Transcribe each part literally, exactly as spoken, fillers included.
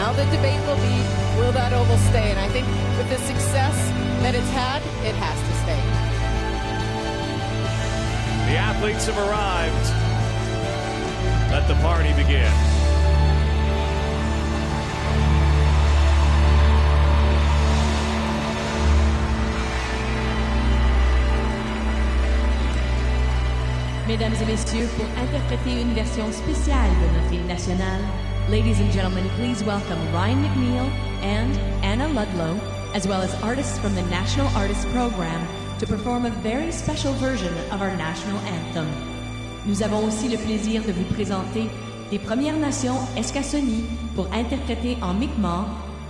Now the debate will be, will that oval stay? And I think with the success that it's had, it has to stay. The athletes have arrived. Let the party begin. Mesdames et messieurs, pour interpréter une version spéciale de notre hymne national, ladies and gentlemen, please welcome Ryan McNeil and Anna Ludlow, as well as artists from the National Artists Program, to perform a very special version of our national anthem. Nous avons aussi le plaisir de vous présenter les Premières Nations Eskasoni pour interpréter en Mi'kmaq.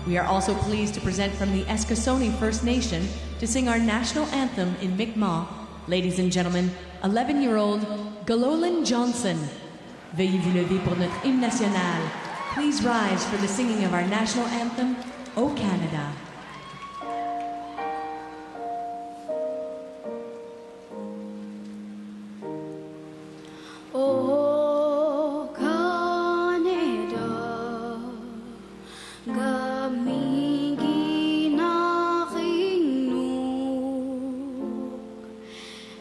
We are also pleased to present from the Eskasoni First Nation to sing our national anthem in Mi'kmaq. Ladies and gentlemen, eleven-year-old Gololan Johnson. Veuillez vous lever pour notre hymne national. Please rise for the singing of our national anthem, O Canada. O Canada, gâp migi na king nuk,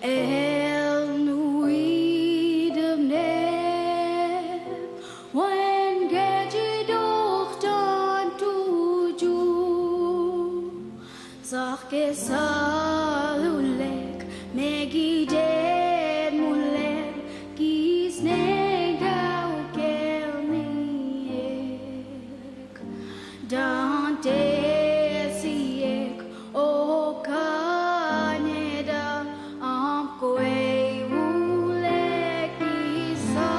el nu idem ne, wen geci dok tan tuju. Sahke salulek, me gided mulek, gis ne gau kel niek. Dante siek, O Canada, am kwe ulek isa.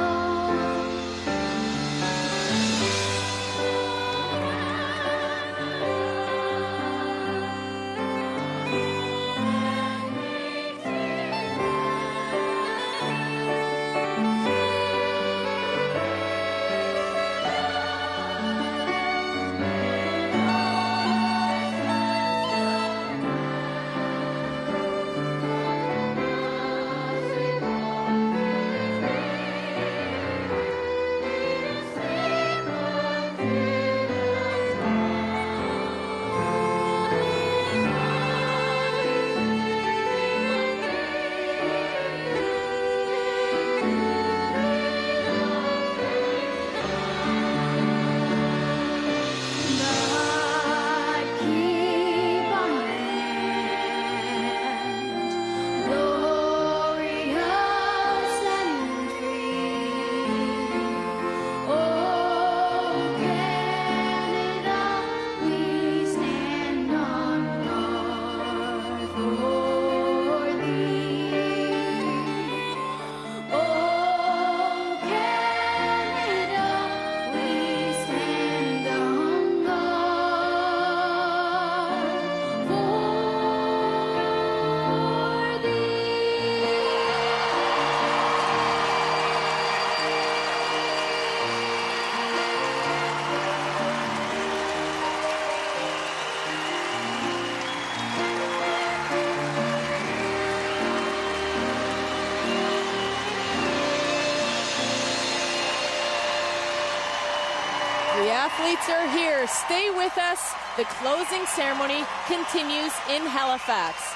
The athletes are here. Stay with us. The closing ceremony continues in Halifax.